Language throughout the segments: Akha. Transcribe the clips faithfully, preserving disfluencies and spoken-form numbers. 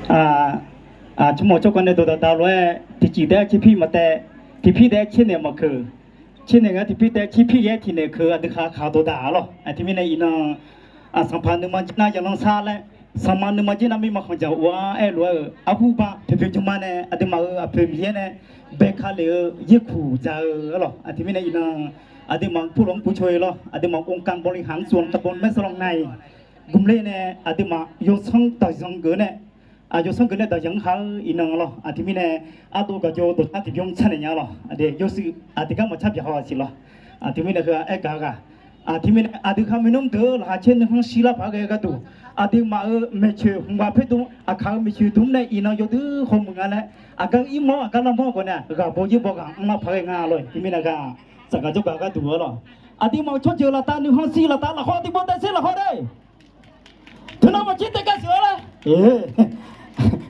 Aq, tsawrmawq tsawrkawv nae dawqdaq daq lof-aer tiqcif taef-aer tserpir maqtaev, tiqpir taef-aer tsernaeq maqkeuq, tsernaeq nga tiqpir taef-aer tserpir yaer tiqnaeq keuq aqdui khaq khaq dawqdaq-a lawr. Aq, teumirnae iqnan, aq, sanqpaq nuima jir nar yaqlanr sar laer, sanqma nuima jir nar mirma khanqdzaq of-ar aer lof-aer-euq arhu ba poeqpoeq jmma nae aqduimaf-euq aqpoeq Miqyaer nae baeka lef-eu yaerkuq dzaq-eu-a lawr. Aq, teumirnae iqnan aqduimaf-euq ผู้ร่วม ผู้ช่วย lawr, aqduimaf องค์การบริหารส่วนตำบลแม่สลอง nae gmqler nae aqduimaf yawsanr daqzanq geuf nae, aq, yawsanr geuf nae daqzanq-anr ha-eu iqnan lawr. Aq, teumirnae ardov gaq jawr-eu dawqcar tiqbyan tsar naeq nya lawr. Aqdui yawshuif aq tiqgar maqcar byaq haw-a siq lawr. Aq, teumirnae heu-aq aer gaq-eu ghaq. Aq, teumirnae aqdui khar maernmr deuq-eu laqkhaq caer nuikhanr shirlar paq-aer ghae-eu gharduq, aqduimaf-euq maeqtsoeq hmq ghaq poerdmr, aqkaq-euq maeqtsoeq dmr nae iqnan yawdui khaw muiq nga laer, aqgar ir mawr aqgar lar mawr-eu khawf nae ghaq baw yaer baw ghaq mrlar paq ghae nga lawr. Teumirnae ghaq tsaqgaq jawrgaq gharduq-a lawr. Aqduimaf-euq tsawrjeuq laftav nuikhanr shir laftav lafkhawr tiqbaw taev ser lafkhawr de. Teunav maqjir taev gar siq-awr laer.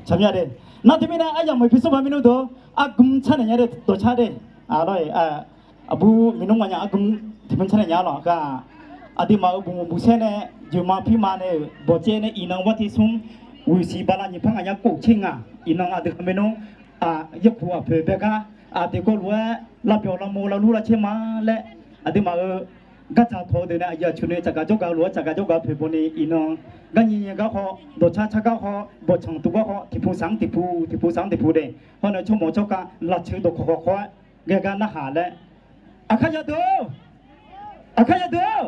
Tsaqmya de. Nar teumirnae aryamq maeqpyur sanrba maernmr deuq-awr argmr tsar naeq nya de dawqcar de. Aqlawr-e, aqbur maernmr nganyaf argmr tiqbyan tsar naeq nya lawr ghaq. Aqduimaf-euq buq buq saer nae, jeuqma pirma nae-euq bawqtsaev nae iqnan war tersmr, ghoeqsiq bala nyiq par ngaq yar kof tser ngaq iqnan aqdui khar maernmr, aq, yaerkuq aqpoeq bae gar, aq, tiqkawv lof-aer lavbyawq lavmov lavlur lavcaer ma laer, aqduimaf-euq gardzaq tawq-eu deuq nae aqyuif aqtsu nae tsaqgaq jawrgaq lof-aer tsaqgaq jawrgaq poeq baw ni iqnan, garnyi nyi gar haw, dawqcar car gar haw, bawqtsanq tuv gar haw, tiqpu saq-anr tiqpu, tiqpu saq-anr tiqpu de. Hawr nae tsawrmawq tsawrkhav lafceuq dawqkawq khawf-aer ghae gar narhaq laer. Aqkar yadeuq-or, aqkar yadeuq-or,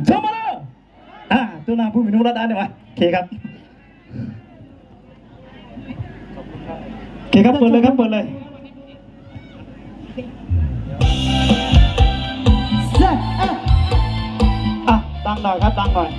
jawr ma lor. Aq, teunav bur miqnmr lar dav nae ma. Kaq gar peuv le, gar peuv le. Aq, dav naeq gar dav naeq.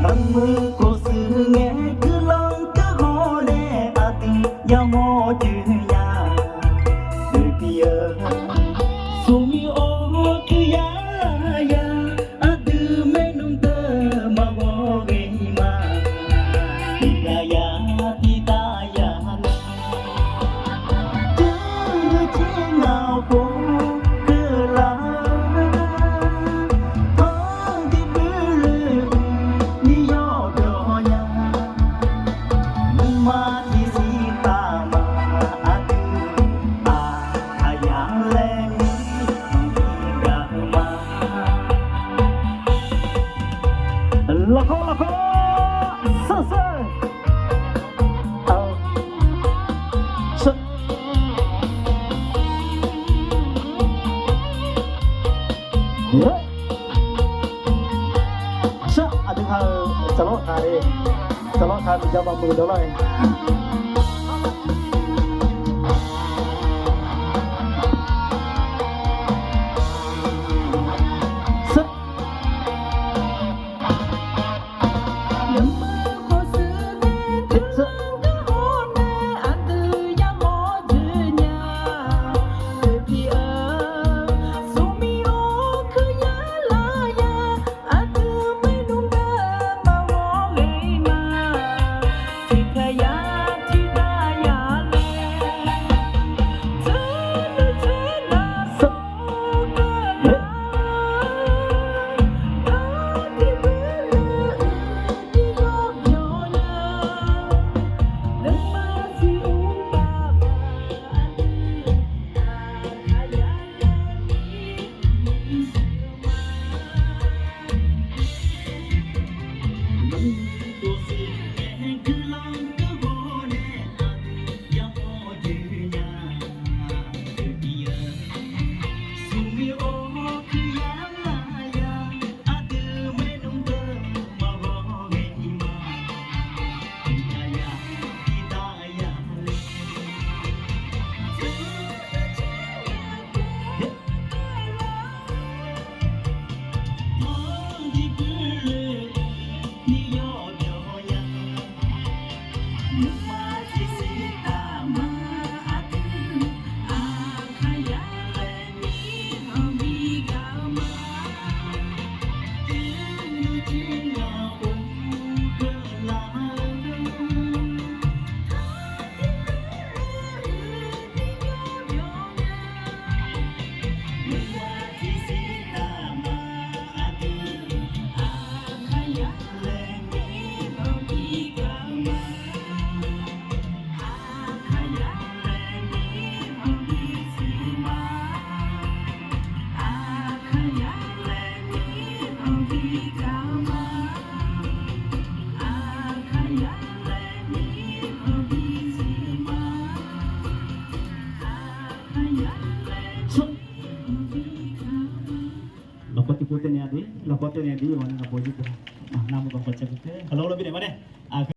Aqmuiq khofshuif ngae guiqlanq keuv hawr nae aqdui yamawr joe nya. Oeqpiq-eu smrmuiq-awr kuryar ya, aqdui maernmr deuq maqghawr ghae ma. Tiqdav ya, tiqdav ya, Lafkhoer, lafkhoer, sar sar. Aqdui ha-eu tsaqlawr kaq-e, tsaqlawr kaq-eu miqja baq meuq dawq lawr-e. Pawtiqpov taev naeq-a de, lafpawv taev naeq de, yawqha nae lafpawv jir teu. Nar maqgaq kawqcae keuv, haqlawr lawr binaeq ma nae, aq,